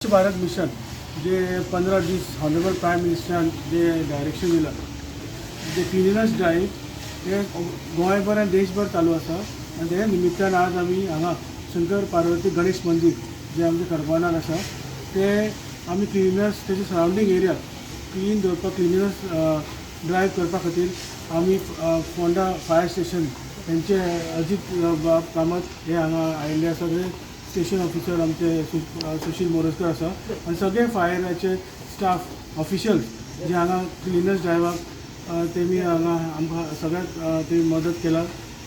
स्वच्छ Bharat mission जे 15 दीस honourable prime मिनिस्टरान जे direction दिलां, जे cleanliness drive, हे गोंयभर आनी देशभर चालू आसा. आनी ते निमित्तान आज आमी हांगा शंकर पार्वती गणेश मंदीर जे आमचे करबानार आसा, ते आमी क्लिनिनेस, तेजे सरावंडींग एरिया क्लीन दवरपाक, क्लिनिनेस ड्रायव्ह करपा खातीर आमी फोंडा फायर स्टेशन तेंचे अजीत बाब कामत हे हांगा आयिल्ले आसा. थंय स्टेशन ऑफिसर आमचे सुशील मोरजकर आसा आनी सगळे फायराचे स्टाफ, ऑफिशियल्स जे हांगा क्लिननेस ड्रायव्हाक तेमी हांगा आमकां सगळ्याक तेमी मदत केला.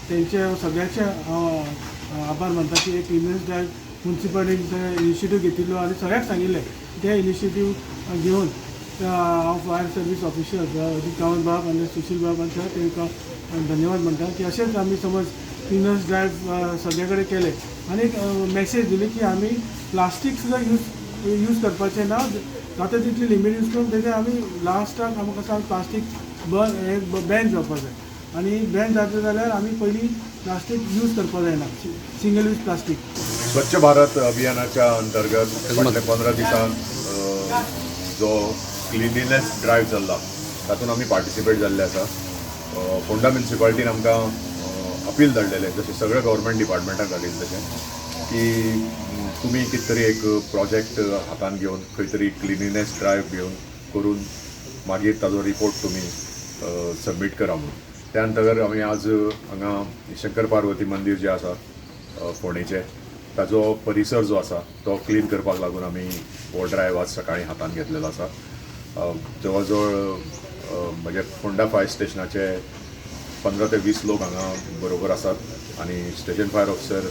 तेंचे सगळ्याचे हांव आभार मानता की एक क्लिननेस ड्रायव्ह मुन्सिपालिटीन इनिशिएटीव घेतिल्लो आनी सगळ्यांक सांगिल्लें. ते इनिशिएटीव घेवन हांव fire service official Ajit Kamat बाब आनी सुशील बाब आनी तांकां धन्यवाद म्हणटा की अशेंच आमी समज क्लिननेस ड्रायव्ह सगळे कडेन केले आनी एक मॅसेज दिली की आमी प्लास्टीक सुद्दां यूज यूज करपाचें ना. जाता तितली लिमीट यूज करून तेजें आमी लास्टाक आमकां कसो प्लास्टीक बन हे बॅन जावपा जाय आनी बॅन जाता जाल्यार आमी पयलीं प्लास्टीक यूज करपाक जायना, सिंगल यूज प्लास्टीक. स्वच्छ भारत अभियानाच्या अंतर्गत फाटल्या 15 दिसांत जो क्लिनिनेस ड्रायव्ह चल्ला, तातूंत आमी पार्टिसिपेट जाल्ले आसा. फोंडा म्युनिसिपालिटीन आमकां अपील धाडलेलें, जशें सगळ्या गव्हर्मेंट डिपार्टमेंटाक धाडिल्लें तशें, की तुमी कितें तरी एक प्रोजेक्ट हातान घेवन, खंय तरी क्लिनिनेस ड्रायव्ह घेवन करून मागीर ताजो रिपोर्ट तुमी सबमीट करा म्हणून. त्या अंतर्गत आमी आज हांगा शंकर पार्वती मंदीर जें आसा फोंडेचें, ताजो परिसर जो आसा तो क्लीन करपाक लागून आमी हो ड्रायव्ह आज सकाळीं हातान घेतलेलो आसा. जवळ जवळ म्हणजे फोंडा फायर स्टेशनाचे 15 ते 20 लोक हांगा बरोबर आसात आनी स्टेशन फायर ऑफिसर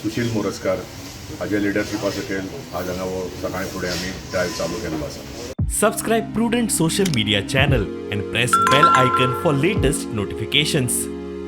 सुशील मोरजकार हाज्या लिडरशिपा सकयल आज हांगा हो सकाळीं फुडें आमी ड्रायव्ह चालू केल्लो आसा. Subscribe Prudent Social Media channel and press bell icon for latest notifications.